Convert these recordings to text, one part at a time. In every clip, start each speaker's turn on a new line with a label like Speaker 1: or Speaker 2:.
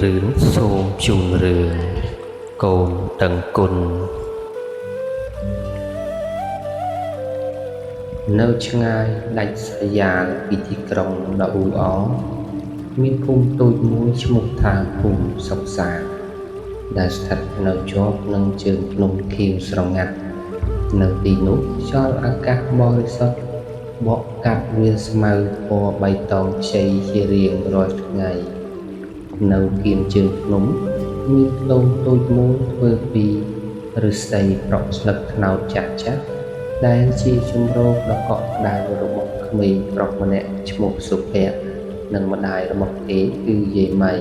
Speaker 1: រឿងសូមជូនរឿងកូនដឹងគុណនៅឆ្ងាយដាច់ស្រយាលពីទីក្រុងដ៏អ៊ូអរមានភូមិតូចមួយឈ្មោះថាភូមិសុខសាន្តដែលស្ថិតនៅជាប់នឹងជើងភ្នំខៀវស្រងាត់នៅទីនោះខ្យល់អាកាសបរិសុទ្ធបក់កាត់វាលស្មៅពណ៌បៃតងខ្ចីជារៀងរាល់ថ្ងៃនៅគៀនជើងភ្នំមានខ្ទមតូចមួយធ្វើពីឫស្សីប្រក់ស្លឹកត្នោតចាស់ៗដែលជាជម្រកដ៏កក់ក្ដៅរបស់ក្មេងប្រុសម្នាក់ឈ្មោះសុភ័ក្រនិងម្ដាយរបស់គេគឺយាយម៉ៃ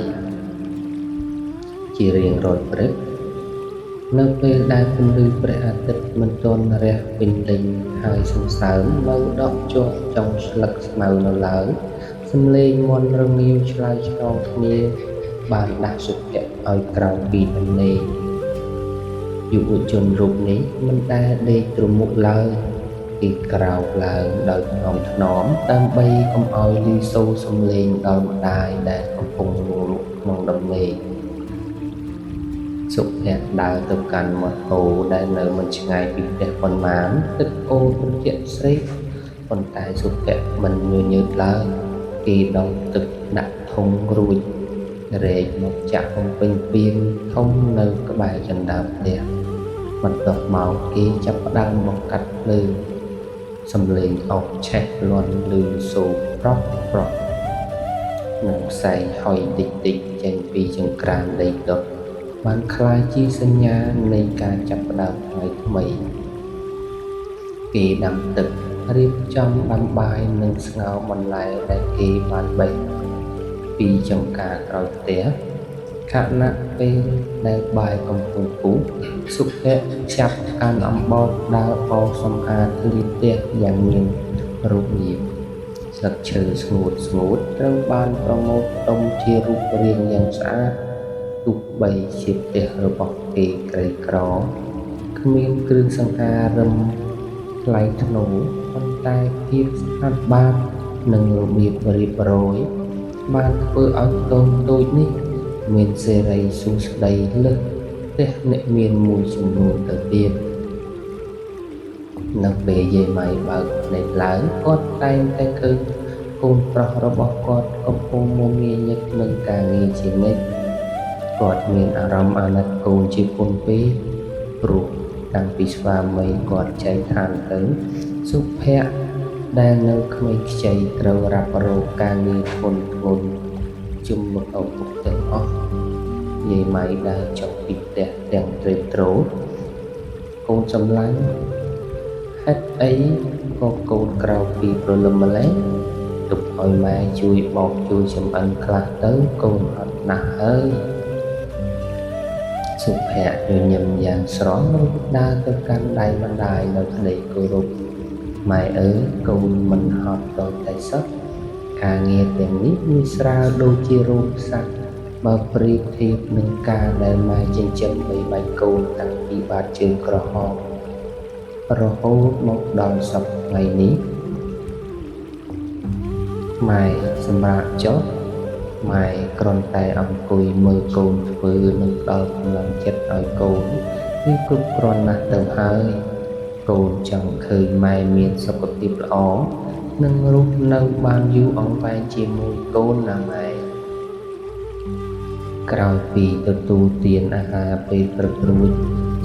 Speaker 1: ជារៀងរាល់ព្រឹកនៅពេលដែលពន្លឺព្រះអាទិត្យមិនទាន់រះពេញលេញហើយសន្សើមនៅដក់ជាប់ចុងស្លឹកស្មៅនៅឡើយសំឡេងមាន់រងាវឆ្លើយឆ្លងគ្នាបានដាស់សុភ័ក្រឲ្យក្រោកពីដំណេកយុវជនរូបនេះមិនដែលដេកទ្រមុខឡើយគេក្រោកឡើងដោយថ្នមថ្នមដើម្បីកុំឲ្យឮសូរសំឡេងដល់ម្ដាយដែលកំពុងលក់លក់ក្នុងដំណេកសុភ័ក្រដើរទៅកាន់មាត់អូរដែលនៅមិនឆ្ងាយពីផ្ទះប៉ុន្មានទឹកអូរត្រជាក់ស្រេកប៉ុន្តែសុភ័ក្រមិនញញើតឡើយគេដោះទឹកដាក់ធុងរួចរែកមកចាក់បំពេញពាងធំនៅក្បែរជណ្ដើរផ្ទះបន្ទាប់មកគេចាប់ផ្ដើមបង្កាត់ភ្លើងសំឡេងអុកឆេះលាន់ឮសូរប្រក់ប្រក់និងផ្សែងហុយតិចតិចចេញពីចង្ក្រានដីដុតបានក្លាយជាសញ្ញានៃការចាប់ផ្ដើមថ្ងៃថ្មីគេដាំទឹករៀបចំដាំបាយនិងស្ងោរបន្លែដែលគេបានបេះពីចំការក្រោយផ្ទះខណៈពេលដែលបាយកំពុងពុះសុភ័ក្រចាប់កាន់អំបោសដើរបោសសម្អាតធ្លាផ្ទះយ៉ាងមានរបៀបស្លឹកឈើស្ងួតស្ងួតត្រូវបានប្រមូលផ្ដុំជារូបរាងយ៉ាងស្អាតទោះបីជាផ្ទះរបស់គេក្រីក្រគ្មានគ្រឿងសង្ហារឹមថ្លៃថ្នូរប៉ុន្តែភាពស្អាតបាតនិងរបៀបរៀបរយបានធ្វើឲ្យខ្ទមតូចនេះមានសិរីសួស្តីលើសផ្ទះអ្នកមានមួយចំនួនទៅទៀតនៅពេលយាយម៉ៃបើកភ្នែកឡើងគាត់តែងតែឃើញកូនប្រុសរបស់គាត់កំពុងមមាញឹកនឹងការងារជានិច្ចគាត់មានអារម្មណ៍អាណិតកូនជាពន់ពេកព្រោះតាំងពីស្វាមីគាត់ចែកឋានទៅសុភ័ក្រដែលនៅក្មេងខ្ចីត្រូវរ៉ាប់រងការងារធ្ងន់ធ្ងរជុំមុខឪពុកទាំងអស់យាយម៉ៃដើរចុះពីផ្ទះទាំងទ្រេតទ្រោកូនសម្លាញ់ហេតុអីក៏កូនក្រោកពីព្រលឹមម្ល៉េះទុកឲ្យម៉ែជួយបោកជួយចម្អិនខ្លះទៅកូនអត់ណាស់ហើយសុភ័ក្រញញឹមយ៉ាងស្រស់រួចដើរទៅកាន់ដៃម្ដាយនៅក្តីគោរពម៉ែអើយកូនមិនហត់ដល់តែសោះការងារទាំងនេះវាស្រាលដូចជារោគសត្វបើប្រៀបធៀបនឹងការដែលម៉ែចិញ្ចឹមបីបាច់កូនតាំងពីបាតជើងក្រហមរហូតមកដល់សព្វថ្ងៃនេះម៉ែសម្រាប់ចុះម៉ែគ្រាន់តែអង្គុយមើលកូនធ្វើនិងផ្ដល់កម្លាំងចិត្តឲ្យកូនគឺគ្រប់គ្រាន់ណាស់ទៅហើយកូនចង់ឃើញម៉ែមានសុខភាពល្អនិងរស់នៅបានយូរអង្វែងជាមួយកូនណាម៉ែក្រោយពីទទួលទានអាហារពេលព្រឹករួច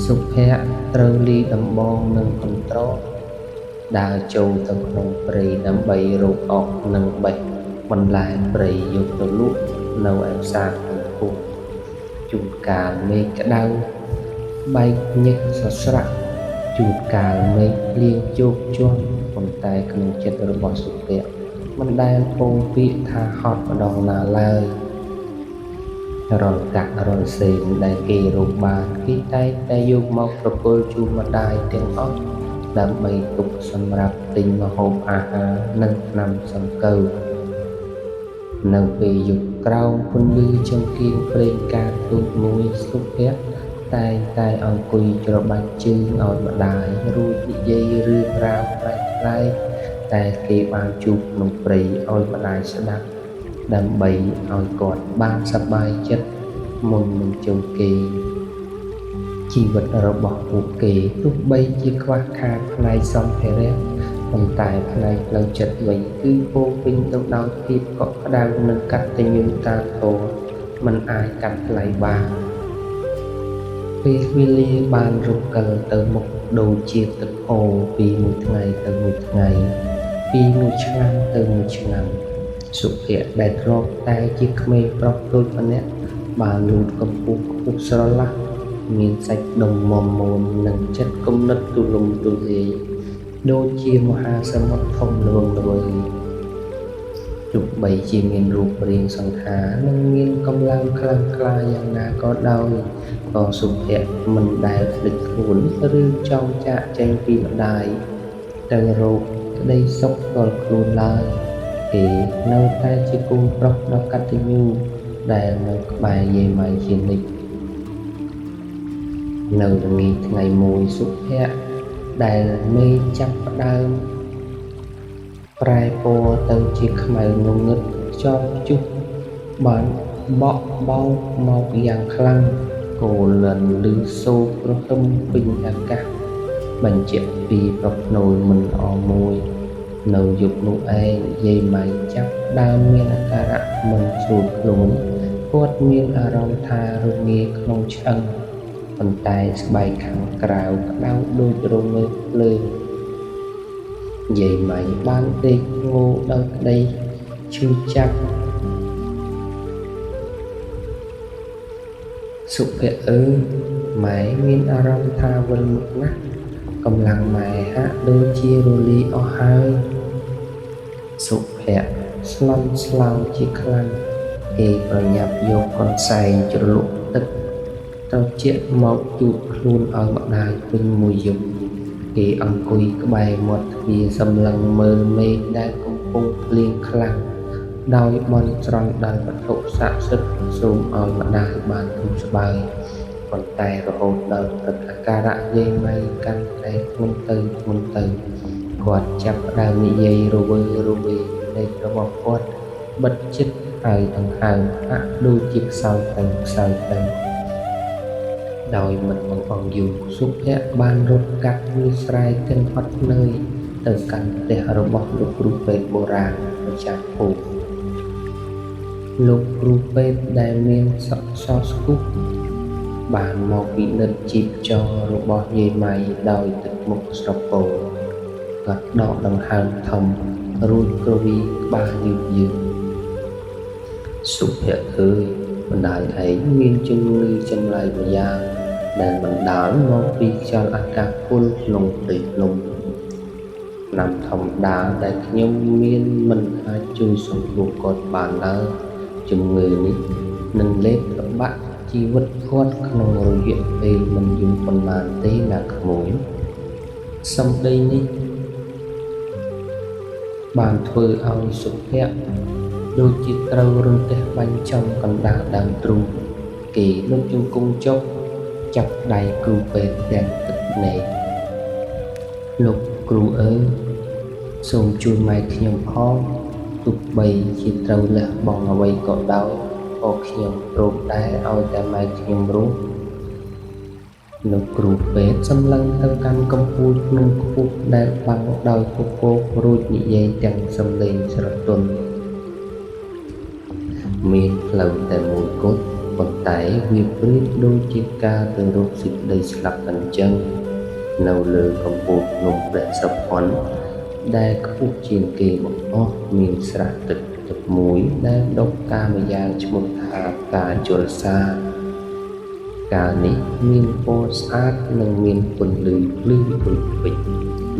Speaker 1: សុភ័ក្រត្រូវលីដំបងនិងកន្ត្រកដើរចូលទៅក្នុងព្រៃដើម្បីរកអុកនិងបេះបន្លែព្រៃយកទៅលក់នៅឯផ្សារក្នុងភូមិជួនកាលមេឃក្តៅបែកញើសសស្រាក់ជួនកាលមេឃភ្លៀងជោកជាំប៉ុន្តែក្នុងចិត្តរបស់សុភ័ក្រមិនដែលពោលពាក្យថាហត់ម្ដងណាឡើយរាល់កាក់រាល់សេនដែលគេរកបានគេតែងតែយកមកប្រគល់ជូនម្ដាយទាំងអស់ដើម្បីទុកសម្រាប់ទិញម្ហូបអាហារនិងថ្នាំសង្កូវនៅពេលយប់ក្រោមពន្លឺចង្កៀងប្រេងកាតទូចមួយសុភ័ក្រតែងតែអង្គុយច្របាច់ជើងឲ្យម្ដាយរួចនិយាយរឿងរ៉ាវប្លែកៗតែគេបានជួបក្នុងព្រៃឲ្យម្ដាយស្ដាប់ដើម្បីឲ្យគាត់បានសប្បាយចិត្ត មុននឹងចូលគេងជីវិតរបស់ពួកគេទោះបីជាខ្វះខាតផ្នែកសម្ភារៈប៉ុន្តែផ្នែកផ្លូវចិត្តវិញគឺពោរពេញទៅដោយភាពកក់ក្ដៅនិងកតញ្ញូតាធម៌មិនអាចកាត់ថ្លៃបានពេលវេលាបានរំកិលទៅមុខដូចជាទឹកហូរពីមួយថ្ងៃទៅមួយថ្ងៃពីមួយឆ្នាំទៅមួយឆ្នាំសុភ័ក្រដែលធ្លាប់តែជាក្មេងប្រុសតូចម្នាក់បានលូតកម្ពស់ខ្ពស់ស្រឡះមានសាច់ដុំមាំមួននិងចិត្តគំនិតទូលំទូលាយដូចជាមហាសមុទ្រធំល្វឹងល្វើយទោះបីជាមានរូបរាងសង្ហានិងមានកម្លាំងខ្លាំងក្លាយ៉ាងណាក៏ដោយក៏សុភ័ក្រមិនដែលភ្លេចខ្លួនឬចង់ចាកចេញពីម្ដាយទៅរកក្តីសុខផ្ទាល់ខ្លួនឡើយគេនៅតែជាកូនប្រុសដ៏កតញ្ញូដែលនៅក្បែរយាយម៉ៃជានិច្ចនៅល្ងាចថ្ងៃមួយសុភ័ក្រដែលមេឃចាប់ផ្ដើមប្រែពណ៌ទៅជាខ្មៅងងឹតខ្យល់ព្យុះបានបក់បោកមកយ៉ាងខ្លាំងគោលិនឮសូរគ្រហឹមពេញអាកាសបញ្ជាក់ពីប្រផ្នូលមិនល្អមួយនៅយប់នោះឯងយាយម៉ៃចាប់ដើមមានអាការៈមិនស្រួលខ្លួនគាត់មានអារម្មណ៍ថារងាក្នុងឆ្អឹងប៉ុន្តែស្បែកខាងក្រៅក្តៅដូចរងើភ្លើងយាយម៉ៃបានដេកងោដោយក្តីឈឺចាប់សុភ័ក្រអើយម៉ែមានអារម្មណ៍ថាវិលមុខណាស់កម្លាំងម៉ែហាក់ដូចជារលាយអស់ហើយសុភ័ក្រស្លន់ស្លោជាខ្លាំងគេប្រញាប់យកកន្សែងជ្រលក់ទឹកត្រជាក់មកជូតខ្លួនឲ្យម្ដាយពេញមួយយប់គេអង្គុយក្បែរមាត់ទ្វារសម្លឹងមើលមេឃដែលកំពុងភ្លៀងខ្លាំងដោយបន់ស្រន់ដល់វត្ថុស័ក្តិសិទ្ធិសូមឲ្យម្ដាយបានធូរស្បើយប៉ុន្តែរហូតដល់ព្រឹកអាការៈយាយម៉ៃកាន់តែធ្ងន់ទៅធ្ងន់ទៅគាត់ចាប់ផ្ដើមនិយាយរវើរវាយភ្នែករបស់គាត់បិទជិតហើយដង្ហើមហាក់ដូចជាខ្សោយទៅខ្សោយទៅដោយមិនបង្អង់យូរសុភ័ក្របានរត់កាត់វាលស្រែទាំងហត់នឿយទៅកាន់ផ្ទះរបស់លោកគ្រូពេទ្យបុរាណប្រចាំភូមិលោកគ្រូពេទ្យដែលមានសក់សស្គុះបានមកពិនិត្យជីពចររបស់យាយម៉ៃដោយទឹកមុខស្រពោនគាត់ដកដង្ហើមធំរួចគ្រវីក្បាលយឺតយឺតសុភ័ក្រអើយម្ដាយឯងមានជំងឺចម្លែកម្យ៉ាងដែលបណ្ដាលមកពីខ្យល់អាកាសពុលក្នុងព្រៃភ្នំថ្នាំធម្មតាដែលខ្ញុំមានមិនអាចជួយសង្គ្រោះគាត់បានឡើយជំងឺនេះនឹងលេបត្របាក់ជីវិតគាត់ក្នុងរយៈពេលមិនយូរប៉ុន្មានទេណាក្មួយសម្ដីនេះបានធ្វើឲ្យសុភ័ក្រដូចជាត្រូវរន្ទះបាញ់ចំកណ្ដាលដើមទ្រូងគេលុតជង្គង់ចុះចាប់ដៃគ្រូពេទ្យទាំងទឹកភ្នែកលោកគ្រូអើយសូមជួយម៉ែខ្ញុំផងទោះបីជាត្រូវលះបង់អ្វីក៏ដោយក៏ខ្ញុំព្រមដែរឲ្យតែម៉ែខ្ញុំរស់លោកគ្រូពេទ្យសម្លឹងទៅកាន់កំពូលភ្នំខ្ពស់ដែលបាំងដោយពពករួចនិយាយទាំងសំឡេងស្រទន់មានផ្លូវតែមួយគត់ប៉ុន្តែវាប្រៀបដូចជាការទៅរកសេចក្តីស្លាប់អញ្ចឹងនៅលើកំពូលភ្នំព្រះសុភ័ណ្ឌដែលខ្ពស់ជាងគេបង្អស់មានស្រះទឹកទឹកមួយដែលដុះផ្កាម្យ៉ាងឈ្មោះថាផ្កាជលសាផ្កានេះមានពណ៌ស្អាតនិងមានពន្លឺភ្លឺដូចពេជ្រ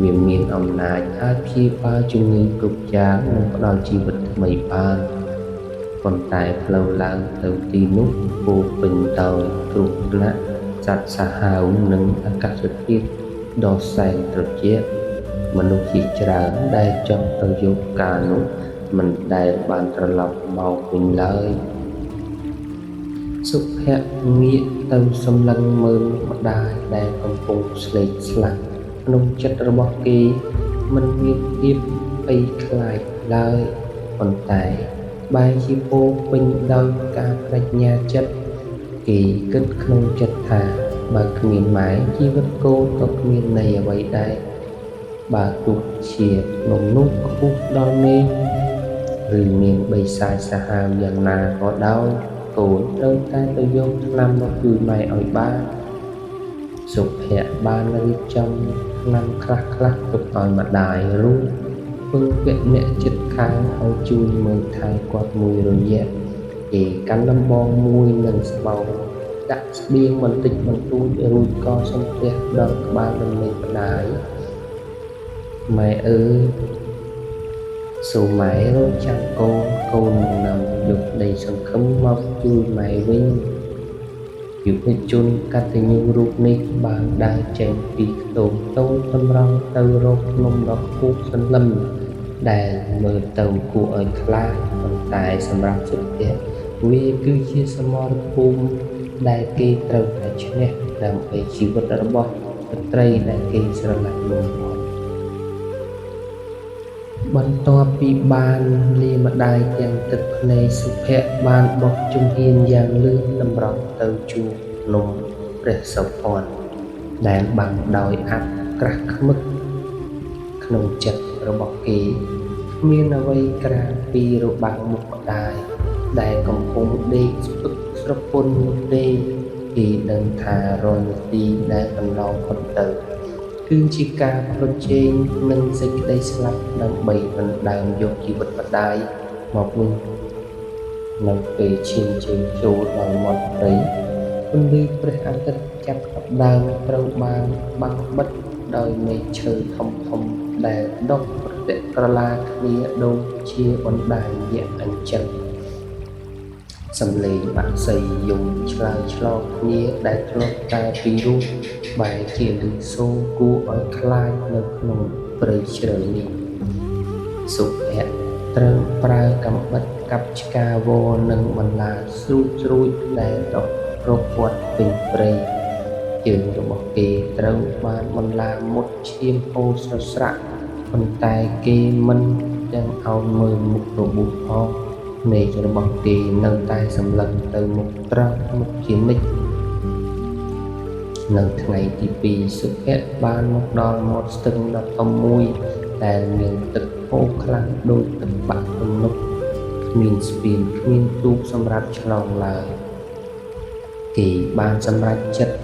Speaker 1: វាមានអំណាចអាចព្យាបាលជំងឺគ្រប់យ៉ាងនិងផ្ដល់ជីវិតថ្មីបានប៉ុន្តែផ្លូវឡើងទៅទីនោះពោរពេញដោយគ្រោះថ្នាក់សត្វសាហាវនិងអាកាសធាតុដ៏សែនត្រជាក់មនុស្សជាច្រើនដែលចង់ទៅយកផ្កានោះមិនដែលបានត្រឡប់មកវិញឡើយសុភ័ក្រងាកទៅសម្លឹងមើលម្ដាយដែលកំពុងស្លេកស្លាំងក្នុងចិត្តរបស់គេមិនមានភាពភ័យខ្លាចឡើយប៉ុន្តែបែរជាពោរពេញដោយការបដិញ្ញាចិត្ត គេគិតក្នុងចិត្តថាបើគ្មានម៉ែជីវិតកូនក៏គ្មានន័យអ្វីដែរបើទោះជាភ្នំនោះខ្ពស់ដល់មេឃឬមានបិសាចសាហាវយ៉ាងណាក៏ដោយកូនត្រូវតែទៅយកថ្នាំមកជួយម៉ែឲ្យបានសុភ័ក្របានរៀបចំថ្នាំខ្លះៗទុកឲ្យម្ដាយរួចពឹងពាក់អ្នកជិតខាងឲ្យជួយមើលថែគាត់មួយរយៈគេកាន់ដំបងមួយនិងស្បោងដាក់ស្បៀងបន្តិចបន្តួចរួចក៏សំពះដល់ក្បាលដំណេកម្ដាយម៉ែអើយសូមម៉ែរងចាំកូនកូននឹងនាំយកក្តីសង្ឃឹមមកជួយម៉ែវិញយុវជនកតញ្ញូរូបនេះបានដើរចេញពីខ្ទមតូចតម្រង់ទៅរកភ្នំដ៏ខ្ពស់សន្លឹមដែលមើលទៅគួរឲ្យខ្លាចប៉ុន្តែសម្រាប់សុភ័ក្រវាគឺជាសមរភូមិដែលគេត្រូវតែឈ្នះដើម្បីជីវិតរបស់ស្ត្រីដែលគេស្រឡាញ់បំផុតបន្ទាប់ពីបានលាម្ដាយទាំងទឹកភ្នែកសុភ័ក្របានបោះជំហានយ៉ាងលឿនតម្រង់ទៅជួរភ្នំព្រះសោភ័ណដែលបាំងដោយអ័ព្ទក្រាស់ឃ្មឹកក្នុងចិត្តរបស់គេគ្មានអ្វីក្រៅពីរបាំងមុខម្ដាយដែលកំពុងដេកស្ពឹកស្រពន់នោះទេគេដឹងថារាល់នាទីដែលកន្លងផុតទៅគឺជាការប្រជែងនឹងសេចក្តីស្លាប់ដើម្បីដណ្ដើមយកជីវិតម្ដាយមកវិញនៅពេលឈានជើងចូលដល់មាត់ព្រៃពន្លឺព្រះអាទិត្យចាប់ផ្ដើមត្រូវបានបាំងបិទដោយមែកឈើធំៗដែលដុះប្រទាក់ក្រឡាគ្នាដូចជាបណ្ដាញយក្សអញ្ចឹងសំឡេងបក្សីយំឆ្លើយឆ្លងគ្នាដែលធ្លាប់តែពីរោះបែរជាឮសូរគួរឲ្យខ្លាចនៅក្នុងព្រៃជ្រៅនេះសុភ័ក្រត្រូវប្រើកាំបិតកាប់ឆ្ការវល្លិនិងបន្លាស្រួចៗដែលដុះរព័ទ្ធពេញព្រៃជើងរបស់គេត្រូវបានបន្លាមុតឈាមហូរស្រស្រាក់ប៉ុន្តែគេមិនទាំងឲ្យមើលមុខរបួសផងភ្នែករបស់គេនៅតែសម្លឹងទៅមុខត្រង់មុខជានិច្ចនៅថ្ងៃទី2សុភ័ក្របានមកដល់មាត់ស្ទឹងដ៏ធំមួយដែលមានទឹកហូរខ្លាំងដូចទឹកបាក់ទំនប់គ្មានស្ពានគ្មានទូកសម្រាប់ឆ្លងឡើយគេបានសម្រេចចិត្ត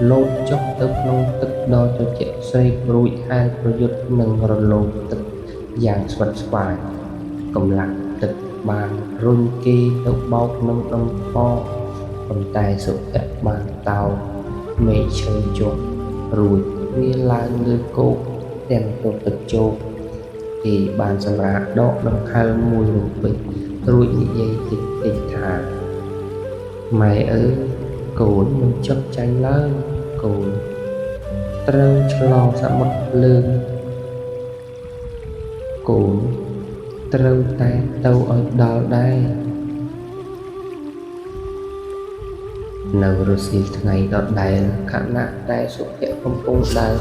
Speaker 1: លោតចុះទៅក្នុងទឹកដ៏ត្រជាក់ស្រេបរួចហែលប្រយុទ្ធនឹងរលោងទឹកយ៉ាងស្វិតស្វាញកម្លាំងទឹកបានរុញគេទៅបោកនឹងដុំថ្មប៉ុន្តែសុភ័ក្របានតោងមែកឈើជាប់រួចវាឡើងលើគោកទាំងទទឹកជោគគេបានសម្រាកដកដង្ហើមមួយរំពេចរួចនិយាយតិចៗថាម៉ែអើយកូនមិនចុះចាញ់ឡើយកូនត្រូវឆ្លងសមុទ្រភ្លើងកូនត្រូវតែទៅឲ្យដល់ដែរនៅរសៀលថ្ងៃដដែលខណៈដែលសុភ័ក្រកំពុងដើរ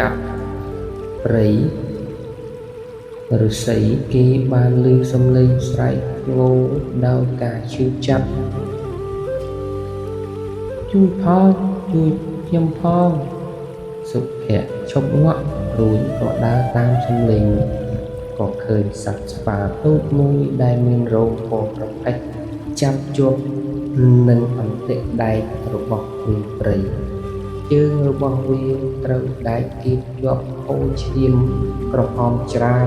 Speaker 1: កាប់ព្រៃឫស្សីគេបានឮសំឡេងស្រែកងោដោយការឈឺចាប់ជួយផងជួយខ្ញុំផងសុភ័ក្រឈប់ងក់រួចក៏ដើរតាមសំឡេងនោះក៏ឃើញសត្វស្វាតូចមួយដែលមានរោមពណ៌ប្រផេះចាប់ជាប់នឹងអន្ទាក់ដែករបស់ព្រានព្រៃជើងរបស់វាត្រូវដែកគៀបជាប់ហូរឈាមក្រហមច្រាល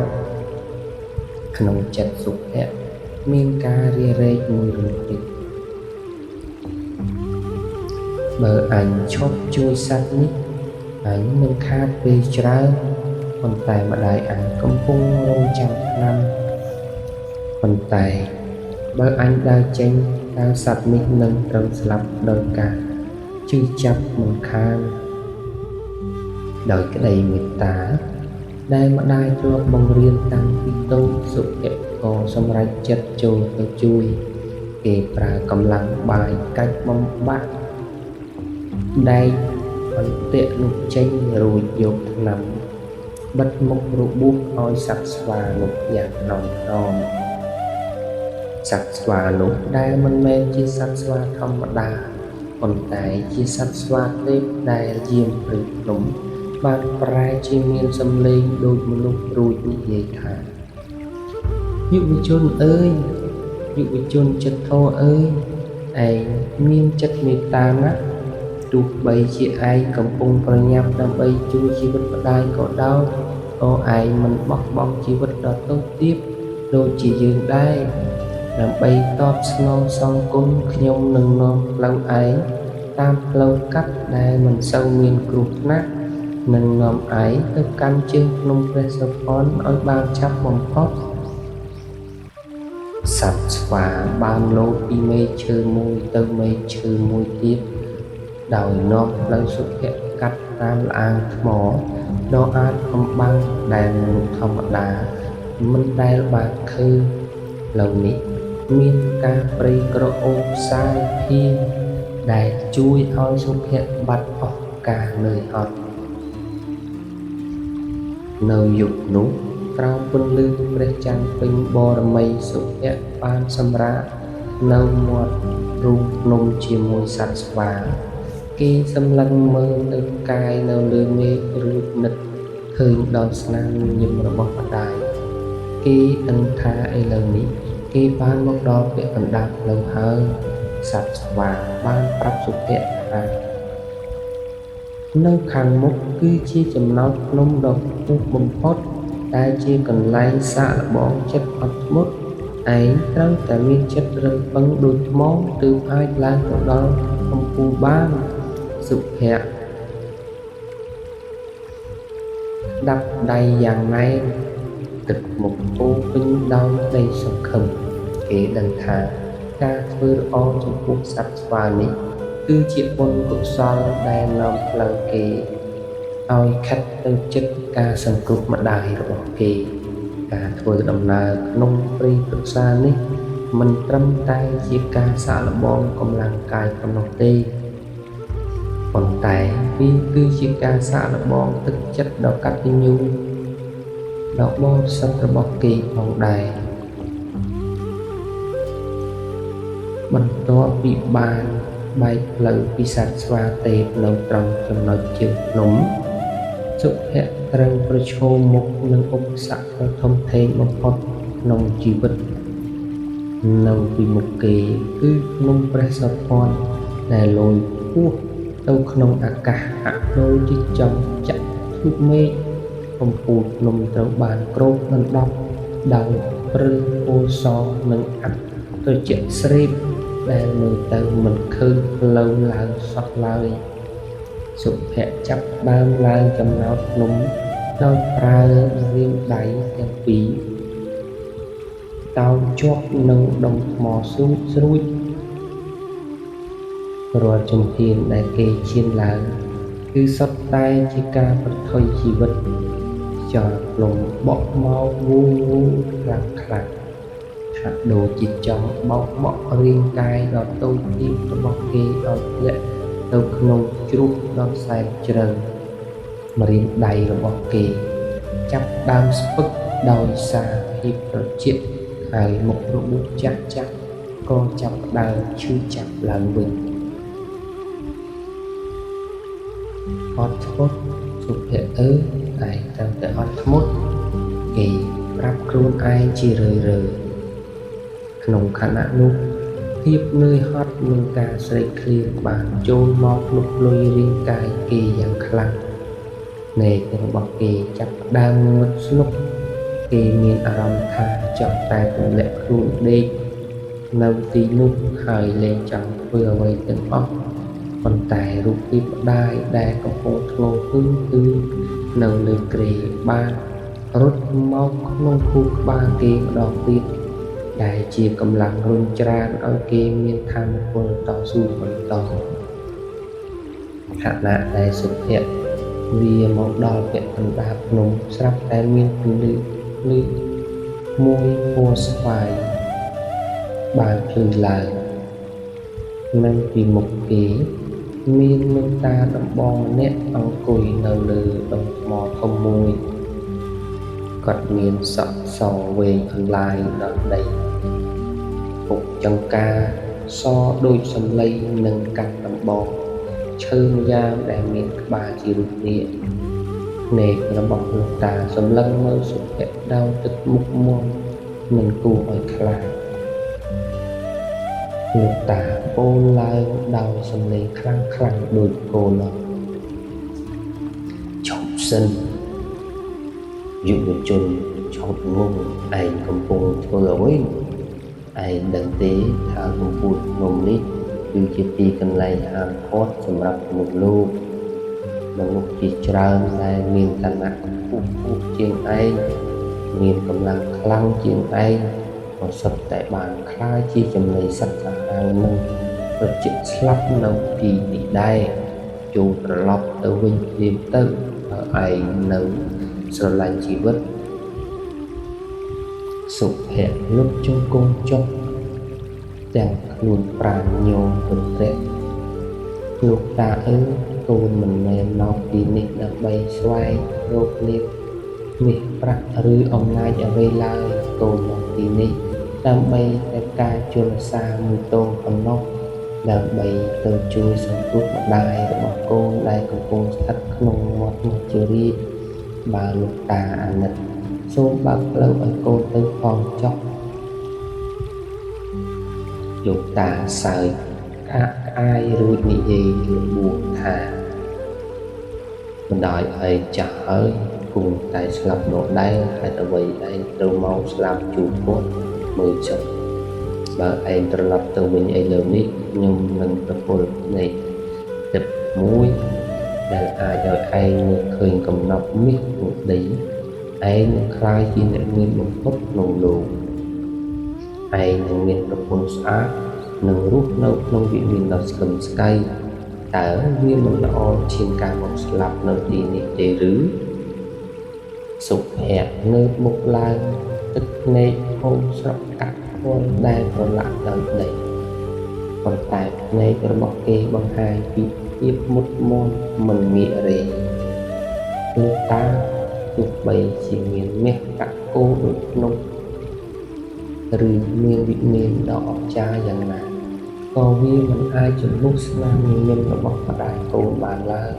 Speaker 1: ក្នុងចិត្តសុភ័ក្រមានការរារែកមួយរំពេចបើអញឈប់ជួយសត្វនេះអញនឹងខាតពេលច្រើនប៉ុន្តែម្ដាយអញកំពុងរងចាំថ្នាំប៉ុន្តែបើអញដើរចេញតើសត្វនេះនឹងត្រូវស្លាប់ដោយការឈឺចាប់មិនខានដោយក្តីមេត្តាដែលម្ដាយធ្លាប់បង្រៀនតាំងពីតូចសុភ័ក្រក៏សម្រេចចិត្តចូលទៅជួយគេប្រើកម្លាំងបាយកាច់បំបាក់ដែកអន្ទាក់នោះចេញរួចយកថ្នាំបិទមុខរបួសឲ្យសត្វស្វានោះយ៉ាងថ្នមថ្នមសត្វស្វានោះដែលមិនមែនជាសត្វស្វាធម្មតា ប៉ុន្តែជាសត្វស្វាទេពដែលយាមព្រៃភ្នំបានប្រែជាមានសំឡេងដូចមនុស្សរួចនិយាយថាយុវជនអើយយុវជនចិត្តធម៌អើយឯងមានចិត្តមេត្តាណាស់ទោះបីជាឯងកំពុងប្រញាប់ដើម្បីជួយជីវិតម្ដាយក៏ដោយក៏ឯងមិនបោះបង់ជីវិតដ៏តូចទាបដូចជាយើងដែរដើម្បីតបស្នងសងគុណខ្ញុំនឹងនាំផ្លូវឯងតាមផ្លូវកាត់ដែលមិនសូវមានគ្រោះថ្នាក់នឹងនាំឯងទៅកាន់ជើងភ្នំព្រះសុភ័ណ្ឌឲ្យបានឆាប់បំផុតសត្វស្វាបានលោតពីមែកឈើមួយទៅមែកឈើមួយទៀតដោយនាំផ្លូវសុភ័ក្រកាត់តាមល្អាងថ្មដ៏អាចកំបាំងដែលមនុស្សធម្មតាមិនដែលបានឃើញផ្លូវនេះមានផ្កាព្រៃក្រអូបសាយភាយដែលជួយឲ្យសុភ័ក្របាត់អស់ការនឿយហត់នៅយប់នោះក្រោមពន្លឺព្រះច័ន្ទពេញបរមីសុភ័ក្របានសម្រាកនៅមាត់រូងភ្នំជាមួយសត្វស្វាគេសម្លឹងមើលទៅផ្កាយនៅលើមេឃរួចនឹកឃើញដល់ស្នាមញញឹមរបស់ម្ដាយគេដឹងថាឥឡូវនេះគេបានមកដល់ពាក់កណ្ដាលផ្លូវហើយសត្វស្វាបានប្រាប់សុភ័ក្រថានៅខាងមុខគឺជាចំណោទភ្នំដ៏ខ្ពស់បំផុតដែលជាកន្លែងសាកល្បងចិត្តអត់ធ្មត់ឯងត្រូវតែមានចិត្តរឹងប៉ឹងដូចថ្មទើបអាចឡើងទៅដល់កំពូលបានសុភ័ក្រដាប់ដៃយ៉ាងណែនទឹកមុខពោពេញដោយក្តីសង្ឃឹមគេដឹងថាការធ្វើល្អចំពោះសត្វស្វានេះគឺជាបុណ្យកុសលដែលនាំផ្លូវគេឲ្យខិតទៅចិត្តការសង្គ្រោះម្ដាយរបស់គេការធ្វើដំណើរក្នុងព្រៃព្រឹក្សានេះមិនត្រឹមតែជាការសាកល្បងកម្លាំងកាយប៉ុណ្ណោះទេប៉ុន្តែវាគឺជាការសាកល្បងទឹកចិត្តដ៏កតញ្ញូដ៏បរិសុទ្ធរបស់គេផងដែរបន្ទាប់ពីបានបែកផ្លូវពីសត្វស្វាទេពនៅត្រង់ចំណុចជើងភ្នំសុភ័ក្រត្រូវប្រឈមមុខនឹងឧបសគ្គដ៏ធំធេងបំផុតក្នុងជីវិតនៅពីមុខគេគឺភ្នំព្រះសោភ័ណ្ឌដែលលយខ្ពស់ទៅក្នុងអាកាសហាក់ដូចជាចង់ចាក់ធ្លុមេឃកំពូលភ្នំត្រូវបានគ្របដណ្ដប់ដោយព្រិលពណ៌សនិងអ័ព្ទត្រជាក់ស្រេបដែលមើលទៅមិនឃើញផ្លូវឡើងសោះឡើយសុភ័ក្រចាប់ដើមឡើងចំណោទភ្នំដោយប្រើរាមដៃទាំងពីរតោងជាប់នឹងដុំថ្មស្រួចស្រួចរាល់ជំហានដែលគេឈានឡើងគឺសុទ្ធតែជាការប្រថុយជីវិតខ្យល់លំបក់មកវូវូខ្លាំងខ្លាំងហាក់ដូចជាចង់បោកបក់រាងកាយដ៏តូចទាបរបស់គេឲ្យធ្លាក់ទៅក្នុងជ្រោះដ៏សែនជ្រៅម្រាមដៃរបស់គេចាប់ដើមស្ពឹកដោយសារភាពត្រជាក់ហើយមុខរបួសចាស់ចាស់ក៏ចាប់ដើមឈឺចាប់ឡើងវិញអត់ធ្មត់សុភ័ក្រអើយឯងត្រូវតែអត់ធ្មត់គេប្រាប់ខ្លួនឯងជារឿយៗក្នុងខណៈនោះភាពនឿយហត់និងការស្រេកឃ្លានបានចូលមកលុកលុយរាងកាយគេយ៉ាងខ្លាំងភ្នែករបស់គេចាប់ផ្ដើមងងឹតស្លុកគេមានអារម្មណ៍ថាចង់តែទម្លាក់ខ្លួនដេកនៅទីនោះហើយលែងចង់ធ្វើអ្វីទាំងអស់ប៉ុន្តែរូបភាពម្ដាយដែលកំពុងធ្លោហឺហឺនៅលើគ្រែបានរត់មកក្នុងខួរក្បាលគេម្ដងទៀតដែលជាកម្លាំងរុញច្រានឲ្យគេមានថាមពលតស៊ូបន្តខណៈដែលសុភ័ក្រវាមកដល់ពាក់កណ្ដាលភ្នំស្រាប់តែមានពន្លឺភ្លឺមួយពណ៌ស្វាយបានភ្លឺឡើងនៅពីមុខគេមានលោកតាដំបងម្នាក់អង្គុយនៅលើដុំថ្មធំមួយគាត់មានសក់សវែងអន្លាយដល់ដីពុកចង្ការសដូចសំឡីនិងកាន់ដំ ដំបងឈើម្យ៉ាងដែលមានក្បាលជារូបនាគភ្នែករបស់លោកតាសម្លឹងមើលសុភ័ក្រដោយទឹកមុខមាំមិនគួរឲ្យខ្លាចលោកតាពោលឡើងដោយសំឡេងខ្លាំងៗដូចកូនឈប់សិនយុវជនឈប់ងងឯងកំពុងធ្វើអ្វីឯងដឹងទេថាកំពូលភ្នំនេះគឺជាទីកន្លែងហាមឃាត់សម្រាប់មនុស្សលោកមនុស្សជាច្រើនដែលមានឋានៈខ្ពស់ខ្ពស់ជាងឯងមានកម្លាំងខ្លាំងជាងឯងក៏សុទ្ធតែបានក្លាយជាចំណីសត្វសាហាវនិងត្រជាក់ស្លាប់នៅទីនេះដែរចូលត្រឡប់ទៅវិញភ្លាមទៅបើឯងនៅស្រឡាញ់ជីវិតសុភ័ក្រលុតជង្គង់ចុះទាំងខ្លួនប្រាណញោមទន្ទ្រាក់លោកតាអើកូនមិនមែនមកទីនេះដើម្បីស្វែងរកលាភមាសប្រាក់ឬអំណាចអ្វីឡើយកូនមកទីនេះដើម្បីតែការជលសាមួយទងប៉ុណ្ណោះដើម្បីទៅជួយសង្គ្រោះម្ដាយរបស់កូនដែលកំពុងស្ថិតក្នុងមាត់មជ្ឈរាជបើលោកតាអាណិតសូមបើកផ្លូវឲ្យកូនទៅផងចុះលោកតាសើចក្អាកក្អាយរួចនិយាយរបួសថាបណ្ដោយឯងចាស់ហើយគង់តែស្លាប់ដដែលហេតុអ្វីឯងត្រូវមកស្លាប់ជួបគាត់មើលចុះបើឯងត្រឡប់ទៅវិញឥឡូវនេះខ្ញុំនឹងប្រគល់ភ្នែកទឹកមួយដែលអាចឲ្យឯងមើលឃើញកំណប់មាសក្នុងដីឯងនឹងក្លាយជាអ្នកមានបំផុតក្នុងលោកឯងនឹងមានប្រពន្ធស្អាតនិងរស់នៅក្នុងវិមានដ៏ស្កឹមស្កៃតើវាមិនល្អជាងការមកស្លាប់នៅទីនេះទេឬសុភ័ក្រងើបមុខឡើងទឹកភ្នែកហូរស្រក់កាក់ពលដែលប្រឡាក់ដោយដីប៉ុន្តែភ្នែករបស់គេបង្ហាញពីភាពមុតមមមិនងាករេលោកតាទោះបីជាមានមាសកាក់គោដូចភ្នំឬមានវិមានដ៏អស្ចារ្យយ៉ាងណាក៏វាមិនអាចជំនួសស្នាមញញឹមរបស់ម្ដាយកូនបានឡើយ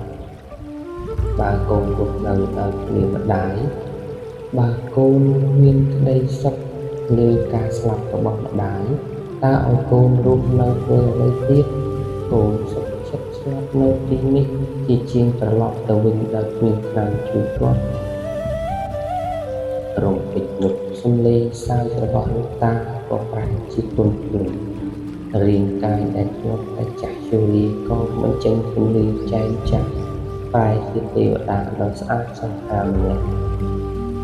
Speaker 1: បើកូនរស់នៅដោយគ្មានម្ដាយបើកូនមានក្តីសុខលើការស្លាប់របស់ម្ដាយតើឲ្យកូនរស់នៅធ្វើអ្វីទៀតកូនសុខចិត្តស្លាប់នៅទីនេះជាជាងត្រឡប់ទៅវិញដោយគ្មានខ្លាំងជួយគាត់រំពេចនោះសំឡេងសើចរបស់លោកតាក៏ប្រែជាទន់ភ្លន់រាងកាយដែលធ្លាប់តែចាស់ជរាក៏មិនចេញពន្លឺចែងចាំងប្រែជាទេវតាដ៏ស្អាតសង្ហាម្នាក់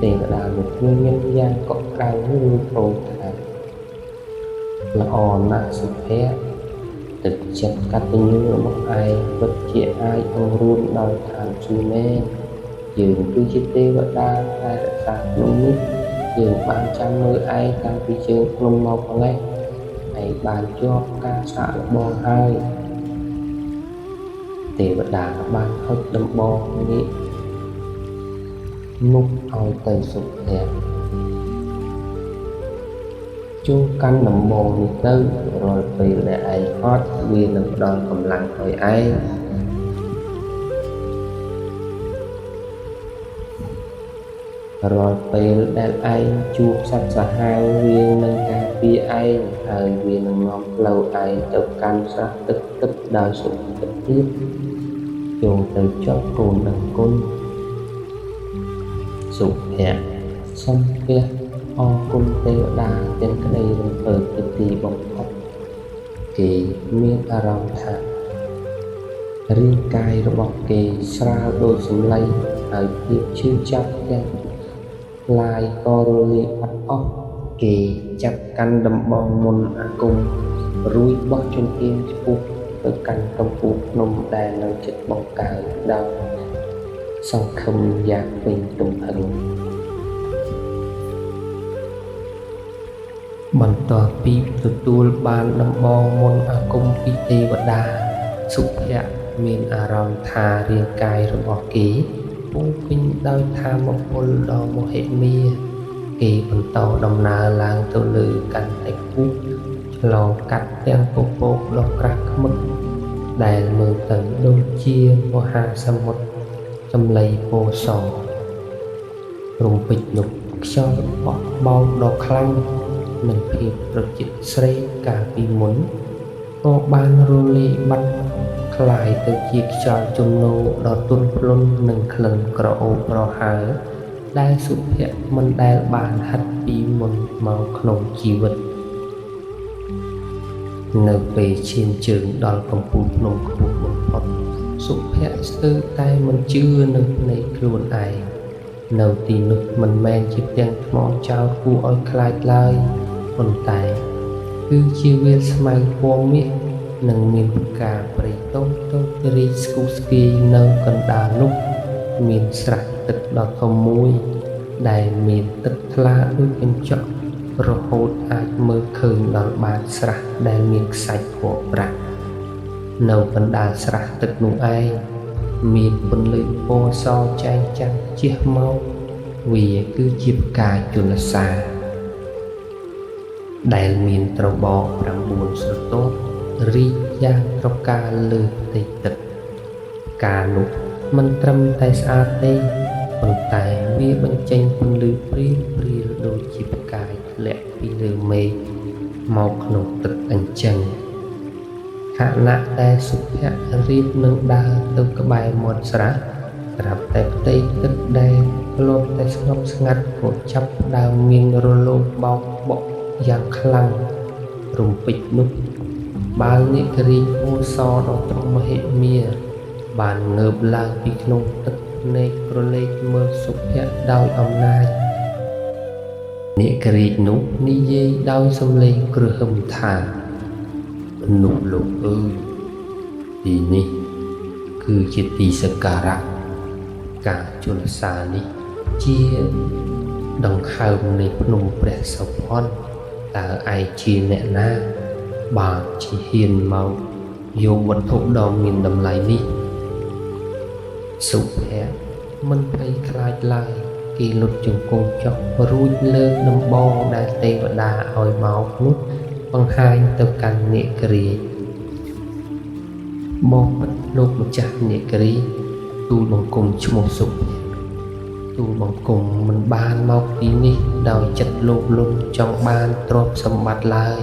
Speaker 1: ទេវតានោះញញឹមយ៉ាងកក់ក្ដៅរួចពោលថាល្អណាស់សុភ័ក្រទឹកចិត្តកតញ្ញូរបស់ឯងពិតជាអាចអង្រួនដោយឋានសួគ៌មែនយើងគឺជាទេវតាដែលរក្សាភ្នំនេះយើងបានចាំមើលឯងតាំងពីជើងភ្នំមកម្ល៉េះឯងបានជាប់ការសាកល្បងហើយទេវតាបានហុចដំបងនេះមុខឲ្យទៅសុភ័ក្រចូលកាន់ដំបងនេះទៅរាល់ពេលដែលឯងហត់វានឹងផ្ដល់កម្លាំងឲ្យឯងរាល់ពេលដែលឯងជួបសត្វសាហាវវានឹងការពារឯងហើយវានឹងនាំផ្លូវឯងទៅកាន់ស្រះទឹកទឹកដោយសុវត្ថិភាពចូលទៅជាប់កូនដឹងគុណសុភ័ក្រសំពះអរគុណទេវតាទាំងក្តីរំភើបជាទីបំផុតគេមានអារម្មណ៍ថារាងកាយរបស់គេស្រាលដូចសម្លៃហើយភាពឈឺចាប់ទាំងឡាយក៏រលាយបាត់អស់គេចាប់កាន់ដំបងមុនអាគមរួចបោះជំហានឆ្ពោះទៅកាន់កំពូលភ្នំដែលនៅជិតបង្កើនដោយសង្ឃឹមយ៉ាងពេញទំហឹងបន្ទាប់ពីទទួលបានដំបងមុនអាគមពីទេវតាសុភ័ក្រមានអារម្មណ៍ថារាងកាយរបស់គេពោពេញដោយថាមពលដ៏មហិមាគេបន្តដំណើរឡើងទៅលើកាន់តែខ្ពស់ឆ្លងកាត់ទាំងពពកដ៏ក្រាស់ឃ្មឹក ដែលមើលទៅដូចជាមហាសមុទ្រសំឡីពណ៌សរំពេចនោះខ្យល់បក់បោកដ៏ខ្លាំងនិងភាពត្រជាក់ស្រេកកាលពីមុនក៏បានរលាយបាត់ក្លាយទៅជាខ្យល់ជំនោរដ៏ទន់ភ្លន់និងក្លិនក្រអូបប្រហើរដែលសុភ័ក្រមិនដែលបានហិតពីមុនមកក្នុងជីវិតនៅពេលឈានជើងដល់កំពូលភ្នំខ្ពស់បំផុតសុភ័ក្រស្ទើរតែមិនជឿនឹងភ្នែកខ្លួនឯងនៅទីនោះមិនមែនជាផ្ទាំងថ្មចោលគួរឲ្យខ្លាចឡើយប៉ុន្តែគឺជាវាលស្មៅពណ៌មាសនិងមានផ្កាព្រៃតូចៗរីកស្គុះស្គាយនៅកណ្ដាលនោះមានស្រះទឹកដ៏ធំមួយដែលមានទឹកថ្លាដូចកញ្ចក់រហូតអាចមើលឃើញដល់បាតស្រះដែលមានខ្សាច់ពណ៌ប្រាក់នៅកណ្ដាលស្រះទឹកនោះឯងមានពន្លឺពណ៌សចែងចាំងជះមកវាគឺជាផ្កាជលសាដែលមានត្របក9ស្រទាប់រីកយ៉ាងត្រកាលលើផ្ទៃទឹកផ្កានោះមិនត្រឹមតែស្អាតទេប៉ុន្តែវាបញ្ចេញពន្លឺព្រាលៗដូចជាផ្កាយធ្លាក់ពីលើមេឃមកក្នុងទឹកអញ្ចឹងខណៈដែលសុភ័ក្ររៀបនឹងដើរទៅក្បែរមាត់ស្រះត្រាប់តែផ្ទៃទឹកដែលធ្លាប់តែស្ងប់ស្ងាត់ក៏ចាប់ផ្ដើមមានរលកបោកបក់យ៉ាងខ្លាំងរំពេចនោះបាលនាគរាជពណ៌សដ៏ធំមហិមាបានងើបឡើងពីក្នុងទឹកភ្នែកក្រឡេកមើលសុភ័ក្រដោយអំណាចនាគរាជនោះនិយាយដោយសំឡេងគ្រហឹមថាមនុស្សលោកអើយទីនេះគឺជាទីសក្ការៈការជលសានេះជាដង្ហើមនៃភ្នំព្រះសោភ័ណ្ឌតើឯងជាអ្នកណាបានជាហ៊ានមកយកវត្ថុដ៏មានតម្លៃនេះសុភ័ក្រមិនភ័យខ្លាចឡើយគេលុតជង្គង់ចុះរួចលើកដំបងដែលទេវតាឲ្យមកនោះបង្ហាញទៅកាន់នាគរាជបបិទ្ធលោកម្ចាស់នាគរាជទូលបង្គំឈ្មោះសុភ័ក្រទូលបង្គំមិនបានមកទីនេះដោយចិត្តលោភលន់ចង់បានទ្រព្យសម្បត្តិឡើយ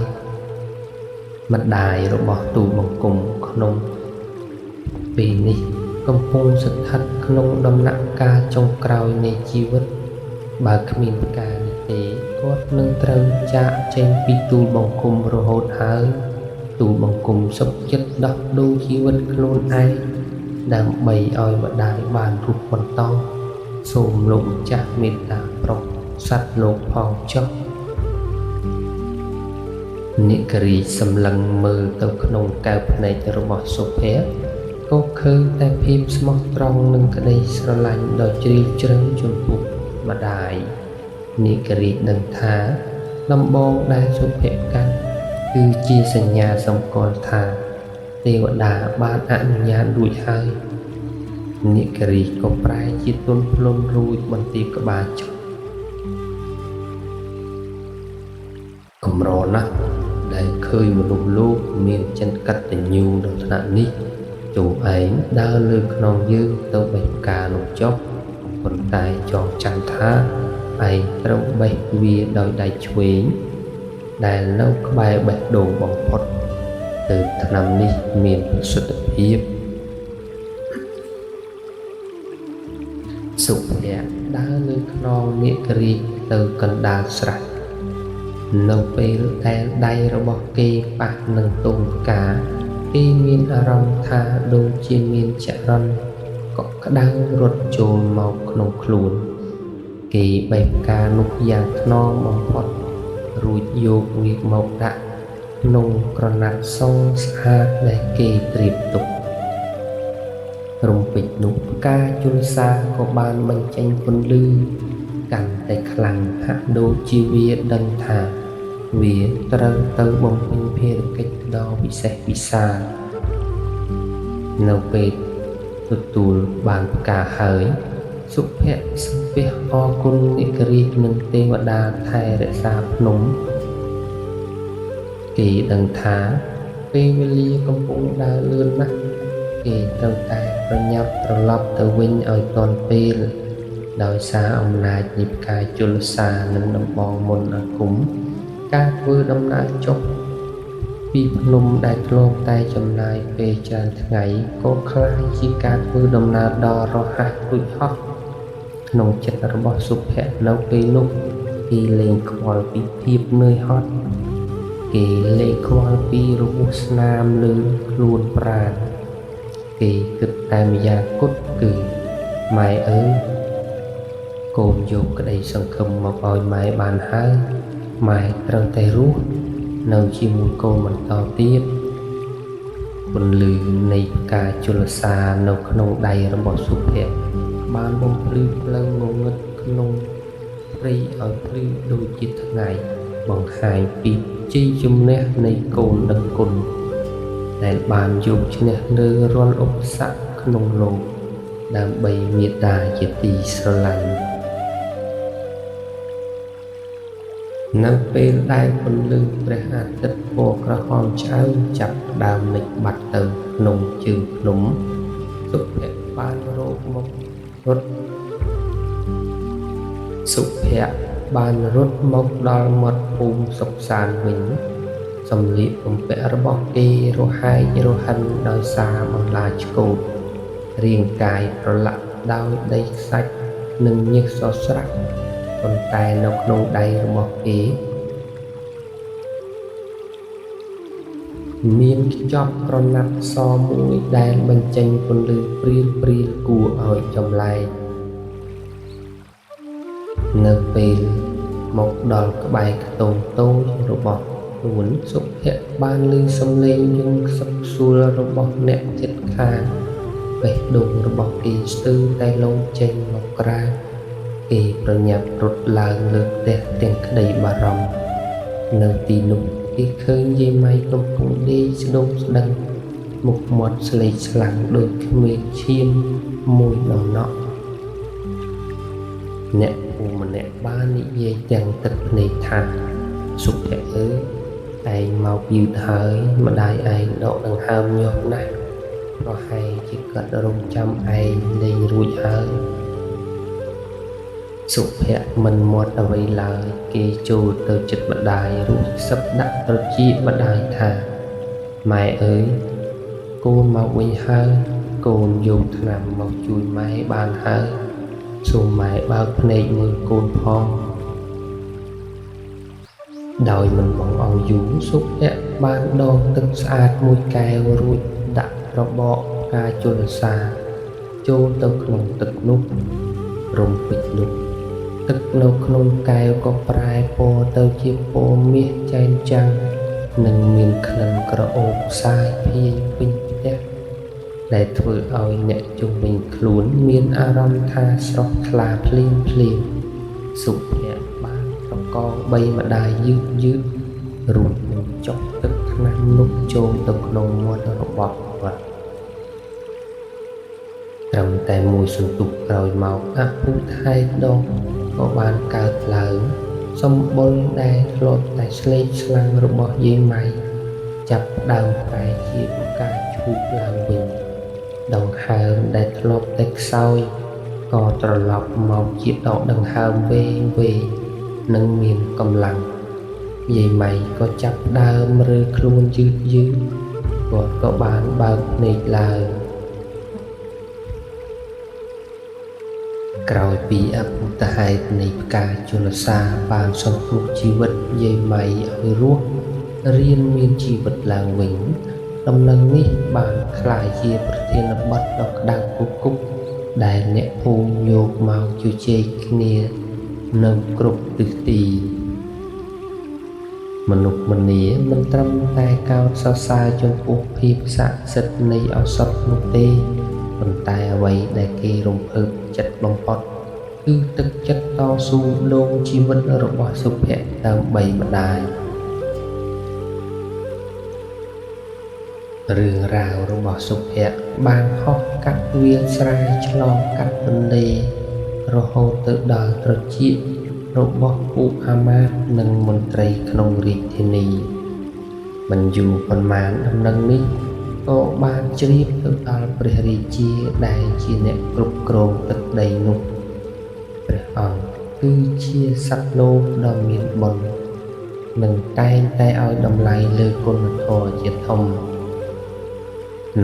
Speaker 1: ម្ដាយរបស់ទូលបង្គំក្នុងពេលនេះកំពុងស្ថិតក្នុងដំណាក់កាលចុងក្រោយនៃជីវិតបើគ្មានផ្កានេះទេគាត់នឹងត្រូវចាកចេញពីទូលបង្គំរហូតហើយទូលបង្គំសុខចិត្តដោះដូរជីវិតខ្លួនឯងដើម្បីឲ្យម្ដាយបានរស់បន្តសូមលោកម្ចាស់មេត្តាប្រោសសត្វលោកផងចុះនាគរាជសម្លឹងមើលទៅក្នុងកែវភ្នែករបស់សុភ័ក្រក៏ឃើញតែភាពស្មោះត្រង់និងក្តីស្រឡាញ់ដ៏ជ្រាលជ្រៅចំពោះម្ដាយនាគរាជដឹងថាដំបងដែលសុភ័ក្រកាន់គឺជាសញ្ញាសម្គាល់ថាទេវតាបានអនុញ្ញាតរួចហើយនាគរាជក៏ប្រែជាទន់ភ្លន់រួចបន្ទាបក្បាលចុះកម្រណាស់ដែលឃើញមនុស្សលោកមានចិត្តកតញ្ញូដល់ថ្នាក់នេះចូលឯងដើរលើខ្នងយើងទៅបេះផ្កានោះចុះប៉ុន្តែចងចាំថាឯងត្រូវបេះវាដោយដៃឆ្វេងដែលនៅក្បែរបេះដូងបំផុតទើបថ្នាំនេះមានប្រសិទ្ធភាពសុភ័ក្រដើរលើខ្នងនាគរាជទៅកណ្ដាលស្រះនៅពេលដែលដៃរបស់គេប៉ះនឹងទងផ្កាគេមានអារម្មណ៍ថាដូចជាមានចរន្តកក់ក្ដៅរត់ចូលមកក្នុងខ្លួនគេបេះផ្កានោះយ៉ាងថ្នមបំផុតរួចយកវាមកដាក់ក្នុងក្រណាត់សស្អាតដែលគេត្រៀមទុករំពេចនោះផ្កាជលសាក៏បានបញ្ចេញពន្លឺកាន់តែខ្លាំងហាក់ដូចជាវាដឹងថាវាត្រូវទៅបំពេញភារកិច្ចដ៏វិសេសវិសាលនៅពេលទទួលបានផ្កាហើយសុភ័ក្រសំពះអរគុណនាគរាជនិងទេវតាថែរក្សាភ្នំគេដឹងថា ពេលវេលាកំពុងដើរលឿនណាស់គេត្រូវតែប្រញាប់ត្រឡប់ទៅវិញឲ្យទាន់ពេលដោយសារអំណាចនៃផ្កាជលសានិងដំបងមន្តអាគមការធ្វើដំណើរចុះពីភ្នំដែលធ្លាប់តែចំណាយពេលច្រើនថ្ងៃក៏ក្លាយជាការធ្វើដំណើរដ៏រហ័សរួចហោះក្នុងចិត្តរបស់សុភ័ក្រនៅពេលនោះគេលែងខ្វល់ពីភាពនឿយហត់គេលែងខ្វល់ពីរបួសស្នាមលើខ្លួនប្រាណគេគិតតែម្យ៉ាងគត់គឺម៉ែអើយកូនយកក្តីសង្ឃឹមមកឲ្យម៉ែបានហើយម៉ែត្រូវតែរស់នៅជាមួយកូនបន្តទៀតពន្លឺនៃផ្កាជលសានៅក្នុងដៃរបស់សុភ័ក្របានបំភ្លឺផ្លូវងងឹតក្នុងព្រៃឲ្យភ្លឺដូចជាថ្ងៃបង្ហាញពីជ័យជំនះនៃកូនដឹងគុណដែលបានយកឈ្នះលើរាល់ឧបសគ្គក្នុងលោកដើម្បីមេត្តាជាទីស្រឡាញ់នៅពេលដែលពន្លឺព្រះអាទិត្យពណ៌ក្រហមឆ្អៅចាប់ផ្ដើមលិចបាត់ទៅក្នុងជើងភ្នំសុភ័ក្របានរកមករត់សុភ័ក្របានរត់មកដល់មាត់ភូមិសុខសាន្តវិញសម្លៀកបំពាក់របស់គេរហែករហិនដោយសារបន្លាឆ្កូតរាងកាយប្រឡាក់ដោយដីខ្សាច់និងញើសសស្រាក់ប៉ុន្តែនៅក្នុងដៃរបស់គេមានខ្ចប់ក្រណាត់សមួយដែលបញ្ចេញពន្លឺព្រាលៗគួរឲ្យចម្លែកនៅពេលមកដល់ក្បែរខ្ទមតូចរបស់ខ្លួនសុភ័ក្របានឮសំឡេងយំខ្សឹកខ្សួលរបស់អ្នកជិតខាងបេះដូងរបស់គេស្ទើរតែលោតចេញមកក្រៅគេប្រញាប់រត់ឡើងលើផ្ទះទាំងក្តីបារម្ភនៅទីនោះគេឃើញយាយម៉ៃកំពុងដេកស្ដុំស្ដឹងមុខមាត់ស្លេកស្លាំងដូចគ្មានឈាមមួយដំណក់អ្នកភូមិម្នាក់បាននិយាយទាំងទឹកភ្នែកថាសុភ័ក្រអើយឯងមកយឺតហើយម្ដាយឯងដកដង្ហើមញាប់ណាស់ប្រហែលជាគាត់រងចាំឯងលែងរួចហើយសុភ័ក្រមិនមាត់អ្វីឡើយគេចូលទៅចិត្តម្ដាយរួចសឹបដាក់ត្រចៀកម្ដាយថាម៉ែអើយកូនមកវិញហើយកូនយកថ្នាំមកជួយម៉ែបានហើយសូមម៉ែបើកភ្នែកមើលកូនផងដោយមិនបងអង្គយូរសុភ័ក្របានដងទឹកស្អាតមួយកែវរួចដាក់របកផ្កាជលសាចូលទៅក្នុងទឹកនោះរំពេចនោះទឹកនៅក្នុងកែវក៏ប្រែពណ៌ទៅជាពណ៌មាសចែងចាំងនិងមានក្លិនក្រអូបសាយភាយពេញផ្ទះដែលធ្វើឲ្យអ្នកជុំវិញខ្លួនមានអារម្មណ៍ថាស្រស់ថ្លាភ្លាមភ្លាមសុភ័ក្របានប្រកងបីម្ដាយយឺតយឺតរួចនឹងចុកទឹកថ្នាំនោះចូលទៅក្នុងមាត់របស់គាត់ត្រឹមតែមួយសន្ទុះក្រោយមកអភូតហេតុដងក៏បានកើតឡើងសម្បុរដែលធ្លាប់តែស្លេកស្លាំងរបស់យាយម៉ៃចាប់ផ្ដើមប្រែជាផ្កាឈូកឡើងវិញដង្ហើមដែលធ្លាប់តែខ្សោយក៏ត្រឡប់មកជាដកដង្ហើមវែងវែងនិងមានកម្លាំងយាយម៉ៃក៏ចាប់ផ្ដើមរើខ្លួនយឺតយឺតគាត់ក៏បានបើកភ្នែកឡើងក្រោយពីអភូតហេតុនៃផ្កាជលសាបានសង្គ្រោះជីវិតយាយម៉ៃឲ្យរស់រានមានជីវិតឡើងវិញដំណឹងនេះបានក្លាយជាប្រធានបទដ៏ក្តៅគគុកដែលអ្នកភូមិយកមកជជែកគ្នានៅគ្រប់ទិសទីមនុស្សម្នាមិនត្រឹមតែកោតសរសើរចំពោះភាពស័ក្តិសិទ្ធិនៃឱសថនោះទេប៉ុន្តែអ្វីដែលគេរំភើបចិត្តបំផុតគឺទឹកចិត្តតស៊ូដងជីវិតរបស់សុភ័ក្រដើម្បីម្ដាយរឿងរ៉ាវរបស់សុភ័ក្របានហោះកាត់វាលស្រែឆ្លងកាត់ទន្លេរហូតទៅដល់ត្រចៀករបស់ពួកអាមាត្យនិងមន្ត្រីក្នុងរាជធានី មិនយូរប៉ុន្មានដំណឹងនេះក៏បានជ្រាបទៅដល់ព្រះរាជាដែលជាអ្នកគ្រប់គ្រងទឹកដីនោះព្រះអង្គគឺជាសត្វលោកដ៏មានបុណ្យនិងតែងតែឲ្យតម្លៃលើគុណធម៌ជាធំ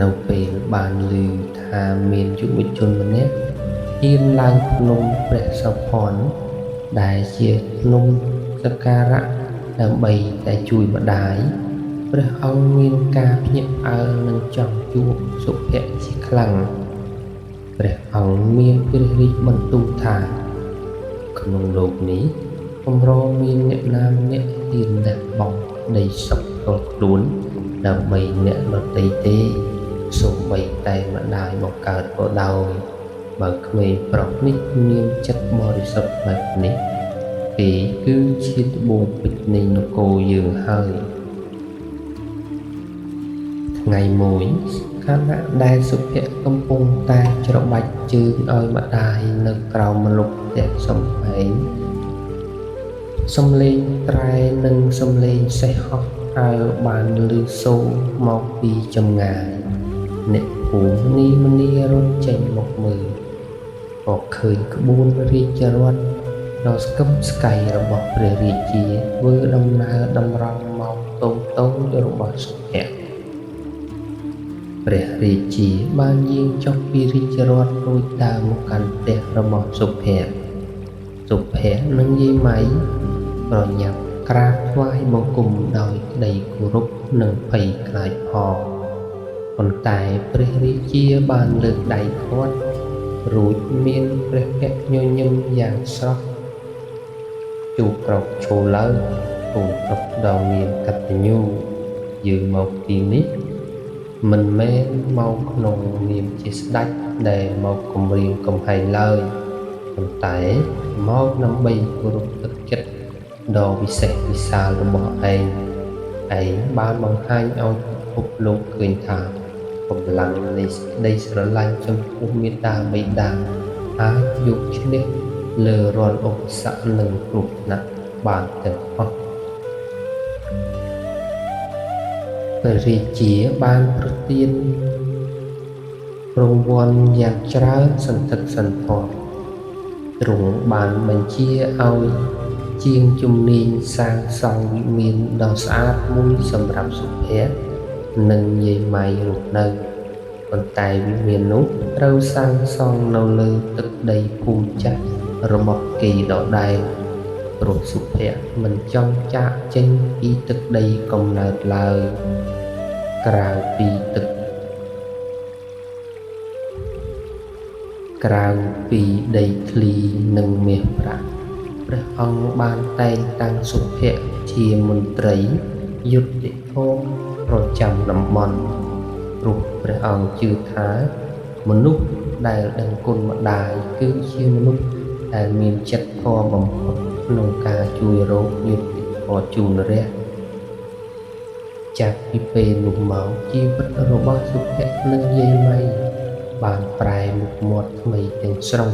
Speaker 1: នៅពេលបានឮថាមានយុវជនម្នាក់ហ៊ានឡើងភ្នំព្រះសោភ័ណ្ឌដែលជាភ្នំសក្ការៈដើម្បីតែជួយម្ដាយព្រះអង្គមានការភ្ញាក់ផ្អើលនិងចង់ជួបសុភ័ក្រជាខ្លាំងព្រះអង្គមានព្រះរាជបន្ទូលថាក្នុងលោកនេះកម្រមានអ្នកណាម្នាក់ហ៊ានលះបង់ក្តីសុខផ្ទាល់ខ្លួនដើម្បីអ្នកដទៃទេសូម្បីតែម្ដាយបង្កើតក៏ដោយបើក្មេងប្រុសនេះមានចិត្តបរិសុទ្ធបែបនេះគេគឺជាត្បូងពេជ្រនៃនគរយើងហើយថ្ងៃមួយខណៈដែលសុភ័ក្រកំពុងតែច្របាច់ជើងឲ្យម្ដាយនៅក្រោមម្លប់ផ្ទះសំផែងសំឡេងត្រែនិងសំឡេងសេះហោះហើរបានឮសូរមកពីចម្ងាយអ្នកភូមិនីមនីរត់ចេញមកមើលក៏ឃើញក្បួនរាជរថដ៏ស្កឹមស្កៃរបស់ព្រះរាជាធ្វើដំណើរតម្រង់មកតូចៗរបស់សុភ័ក្រព្រះរាជាបានយាងចុះពីរាជរថរួចដើរមកកាន់ផ្ទះរបស់សុភ័ក្រសុភ័ក្រនិងយាយម៉ៃប្រញាប់ក្រាបថ្វាយបង្គំដោយក្តីគោរពនិងភ័យខ្លាចផងប៉ុន្តែព្រះរាជាបានលើកដៃឃាត់រួចមានព្រះភក្ត្រញញឹមយ៉ាងស្រស់ជួបក្រោកឈរឡើងកូនប្រុសដ៏មានកតញ្ញូយើងមកទីនេះមិនមែនមកក្នុងនាមជាស្ដេចដែលមកគំរាមកំហែងឡើយប៉ុន្តែមកដើម្បីគោរពទឹកចិត្តដ៏វិសេសវិសាលរបស់ឯងឯងបានបង្ហាញឲ្យពិភពលោកឃើញថាកម្លាំងនៃសេចក្តីស្រឡាញ់ចំពោះមាតាបិតាអាចយកឈ្នះលើរាល់ឧបសគ្គនិងគ្រោះថ្នាក់បានទាំងអស់ព្រះរាជាបានប្រទានរង្វាន់យ៉ាងច្រើនសន្ធឹកសន្ធាប់ទ្រង់បានបញ្ជាឲ្យជាងជំនាញសាងសង់វិមានដ៏ស្អាតមួយសម្រាប់សុភ័ក្រនិងយាយម៉ៃរស់នៅប៉ុន្តែវិមាននោះត្រូវសាងសង់នៅលើទឹកដីភូមិចាស់របស់គេដដែលព្រោះសុភ័ក្រមិនចង់ចាកចេញពីទឹកដីកំណើតឡើយក្រៅពីដីធ្លីនិងមាសប្រាក់ព្រះអង្គបានតែងតាំងសុភ័ក្រជាមន្ត្រីយុត្តិធម៌ប្រចាំតំបន់ព្រោះព្រះអង្គជឿថាមនុស្សដែលដឹងគុណម្ដាយគឺជាមនុស្សដែលមានចិត្តធម៌បំផុតក្នុងការជួយរកយុត្តិធម៌ជូនរាស្ត្រចាប់ពីពេលនោះមកជីវិតរបស់សុភ័ក្រនិងយាយម៉ៃបានប្រែមុខមាត់ថ្មីទាំងស្រុង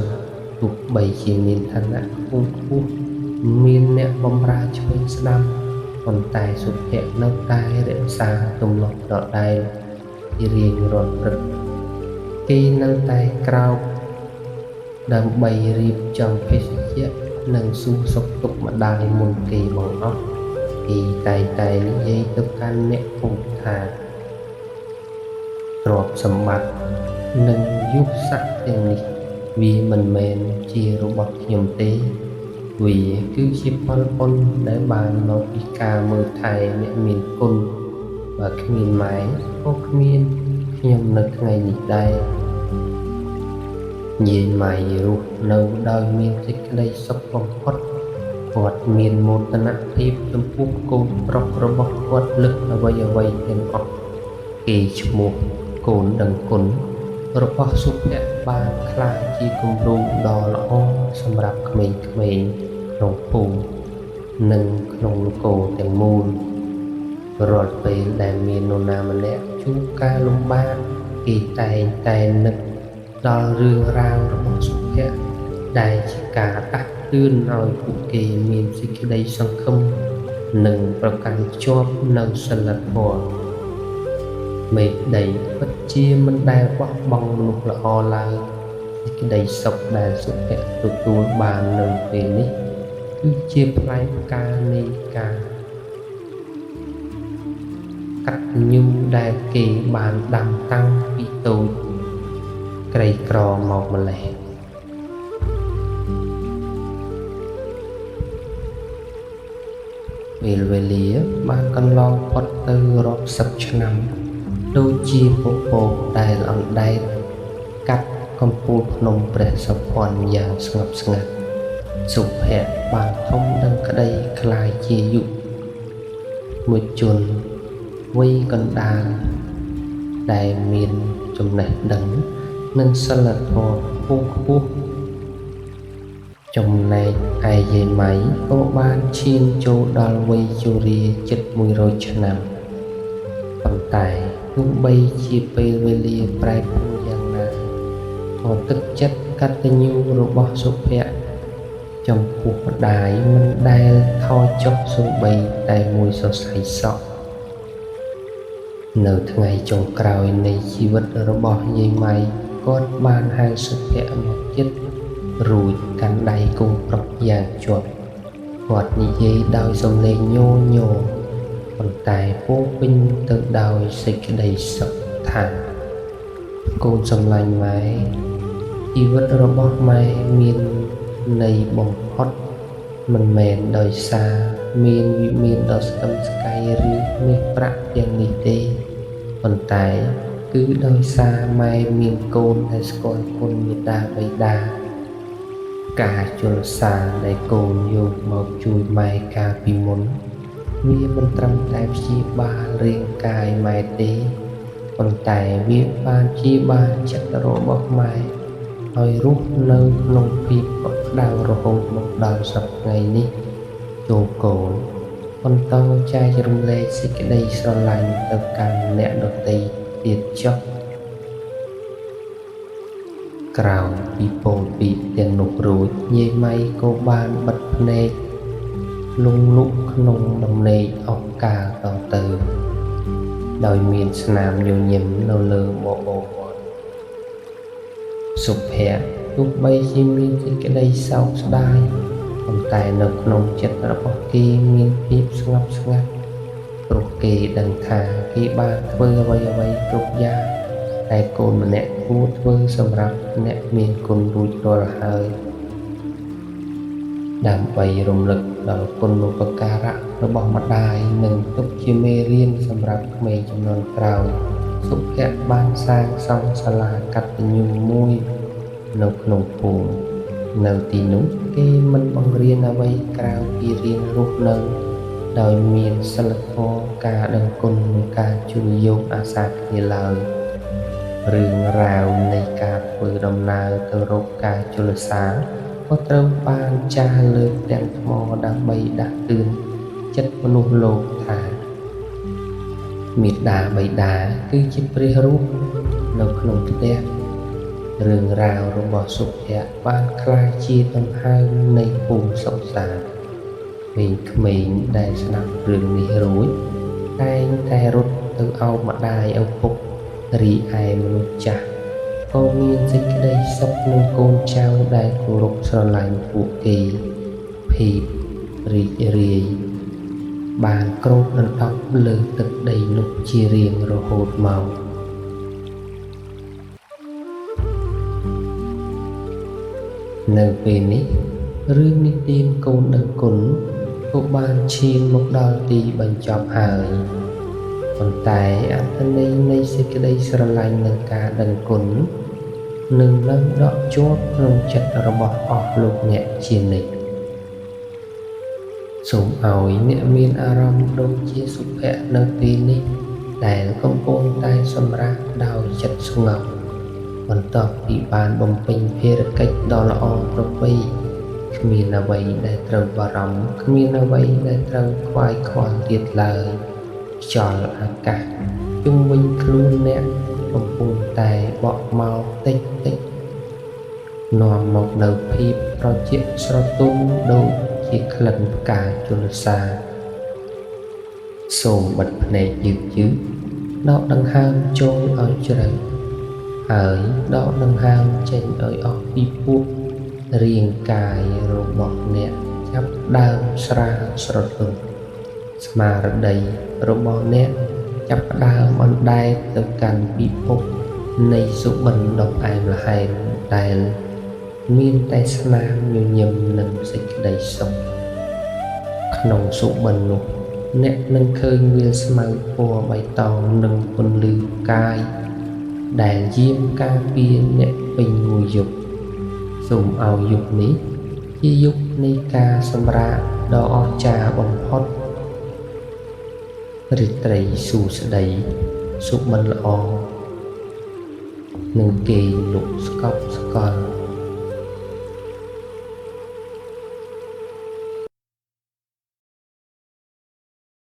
Speaker 1: ទោះបីជាមានឋានៈខ្ពង់ខ្ពស់មានអ្នកបម្រើឆ្វេងស្ដាំប៉ុន្តែសុភ័ក្រនៅតែរក្សាទម្លាប់ដដែលជារៀងរាល់ព្រឹកគេនៅតែក្រោកដើម្បីរៀបចំភេសជ្ជៈនិងសួរសុខទុក្ខម្ដាយមុនគេបង្អស់គេតែងតែនិយាយទៅកាន់អ្នកភូមិថាទ្រព្យសម្បត្តិនិងយុស័ក្តិទាំងនេះវាមិនមែនជារបស់ខ្ញុំទេវាគឺជាផលបុណ្យដែលបានមកពីការមើលថែអ្នកមានគុណបើគ្មានម៉ែក៏គ្មានខ្ញុំនៅថ្ងៃនេះដែរយាយម៉ៃរស់នៅដោយមានសេចក្តីសុខបំផុតគាត់មានមោទនភាពចំពោះកូនប្រុសរបស់គាត់លើសអ្វីៗទាំងអស់គេឈ្មោះកូនដឹងគុណរបស់សុភ័ក្របានក្លាយជាគំរូដ៏ល្អសម្រាប់ក្មេងៗក្នុងភូមិនិងក្នុងនគរទាំងមូលរាល់ពេលដែលមាននរណាម្នាក់ជួបការលំបាកគេតែងតែនឹកដល់រឿងរ៉ាវរបស់សុភ័ក្រដែលជាការដាស់តឿនឲ្យពួកគេមានសេចក្តីសង្ឃឹម និងប្រកាន់ខ្ជាប់នូវសីលធម៌មេឃដីពិតជាមិនដែលបោះបង់មនុស្សល្អឡើយសេចក្តីសុខដែលសុភ័ក្រទទួលបាននៅពេលនេះគឺជាផ្លែផ្កានៃការកតញ្ញូដែលគេបានដាំតាំងពីតូចក្រីក្រមកម្ល៉េះពេលវេលាបានកន្លងផុតទៅរាប់សិបឆ្នាំដូចជាពពកដែលអណ្ដែតកាត់កំពូលភ្នំព្រះសុភ័ណ្ឌយ៉ាងស្ងប់ស្ងាត់សុភ័ក្របានធំដឹងក្តីក្លាយជាយុវជនវ័យកណ្ដាលដែលមានចំណេះដឹងនិងសីលធម៌ខ្ពង់ខ្ពស់ចំណែកឯយាយម៉ៃក៏បានឈានចូលដល់វ័យជរាជិត100ឆ្នាំប៉ុន្តែទោះបីជាពេលវេលាប្រែប្រួលយ៉ាងណាក៏ទឹកចិត្តកតញ្ញូរបស់សុភ័ក្រចំពោះម្ដាយមិនដែលថយចុះសូម្បីតែមួយសរសៃសក់នៅថ្ងៃចុងក្រោយនៃជីវិតរបស់យាយម៉ៃគាត់បានហៅសុភ័ក្រមកជិតរួចកាន់ដៃកូនប្រុសយ៉ាងជាប់គាត់និយាយដោយសំឡេងញរញរប៉ុន្តែពោពេញទៅដោយសេចក្តីសុខថាកូនសម្លាញ់ម៉ែជីវិតរបស់ម៉ែមានន័យបំផុតមិនមែនដោយសារមានវិមានដ៏ស្កឹមស្កៃឬមាសប្រាក់យ៉ាងនេះទេប៉ុន្តែគឺដោយសារម៉ែមានកូនដែលស្គាល់គុណមេត្តាបិតាការជលសារដែលកូនយកមកជួយម៉ែកាលពីមុនវាមិនត្រឹមតែព្យាបាលរាងកាយម៉ែទេប៉ុន្តែវាបានព្យាបាលចិត្តរបស់ម៉ែឲ្យរស់នៅក្នុងភាពកក់ក្ដៅរហូតមកដល់សព្វថ្ងៃនេះចូលកូនបន្តចែករំលែកសេចក្តីស្រឡាញ់ទៅកាន់អ្នកដទៃទៀតចុះក្រោយពីពោលពាក្យទាំងនោះរួចយាយម៉ៃក៏បានបិទភ្នែកលង់លក់ក្នុងដំណេកអស់កាលតទៅដោយមានស្នាមញញឹមនៅលើបបោមាត់សុភ័ក្រទោះបីជាមានសេចក្តីសោកស្ដាយប៉ុន្តែនៅក្នុងចិត្តរបស់គេមានភាពស្ងប់ស្ងាត់ព្រោះគេដឹងថាគេបានធ្វើអ្វីៗគ្រប់យ៉ាងតែកូនម្នាក់គួរធ្វើសម្រាប់អ្នកមានគុណរួចរាល់ហើយដើម្បីរំលឹកដល់គុណូបការៈរបស់ម្ដាយនិងទុកជាមេរៀនសម្រាប់ក្មេងជំនាន់ក្រោយសុភ័ក្របានសាងសង់សាលាកតញ្ញូមួយនៅក្នុងភូមិនៅទីនោះគេមិនបង្រៀនអ្វីក្រៅពីរៀនរស់នៅដោយមានសីលធម៌ការដឹងគុណនិងការជួយយកអាសាគ្នាឡើយរឿងរ៉ាវនៃការធ្វើដំណើរទៅរកការជលសារក៏ត្រូវបានចារលើផ្ទាំងថ្មដើម្បីដាស់តឿនចិត្តមនុស្សលោកថាមេត្តាបិតាគឺជាព្រះរូបនៅក្នុងផ្ទះរឿងរ៉ាវរបស់សុភ័ក្របានក្លាយជាដង្ហើមនៃភូមិសុខសាន្តក្មេងៗដែលស្ដាប់រឿងនេះរួចតែងតែរត់ទៅអោបម្ដាយឪពុករីឯមនុស្សចាស់ក៏មានសេចក្តីសុខនឹងកូនចៅដែលគោរពស្រឡាញ់ពួកគេភាពរីករាយបានគ្របដណ្ដប់លើទឹកដីនោះជារៀងរហូតមកនៅពេលនេះរឿងនិទានកូនដឹងគុណក៏បានឈានមកដល់ទីបញ្ចប់ហើយប៉ុន្តែអត្ថន័យនៃសេចក្តីស្រឡាញ់និងការដឹងគុណនឹងនៅដក់ជាប់ក្នុងចិត្តរបស់អស់លោកអ្នកជានិច្ចសូមឲ្យអ្នកមានអារម្មណ៍ដូចជាសុភ័ក្រនៅពេលនេះដែលកំពុងតែសម្រាកដោយចិត្តស្ងប់បន្ទាប់ពីបានបំពេញភារកិច្ចដ៏ល្អប្រពៃគ្មានអ្វីដែលត្រូវបារម្ភគ្មានអ្វីដែលត្រូវខ្វាយខ្វល់ទៀតឡើយខ្យល់អាកាសជុំវិញខ្លួនអ្នកកំពុងតែបក់មកតិចតិចនាំមកនូវភាពត្រជាក់ស្រទន់ដូចជាក្លិនផ្កាជលសា សូមបិទភ្នែកយឺតៗដកដង្ហើមចូលឲ្យជ្រៅហើយដកដង្ហើមចេញឲ្យអស់ពីពោះរាងកាយរបស់អ្នកចាប់ដើមស្រាលស្រទន់ស្មារតីរបស់អ្នកចាប់ផ្ដើមអណ្ដែតទៅកាន់ពិភពនៃសុបិនដ៏ផ្អែមល្ហែមដែលមានតែស្នាមញញឹមនិងសេចក្តីសុខក្នុងសុបិននោះអ្នកនឹងឃើញវាលស្មៅពណ៌បៃតងនិងពន្លឺផ្កាយដែលយាមការពារអ្នកពេញមួយយប់សូមឲ្យយប់នេះជាយប់នៃការសម្រាកដ៏អស្ចារ្យបំផុតរាត្រីសួស្តីសុបិនល្អនឹងគេងលក់ស្កប់ស្កល់។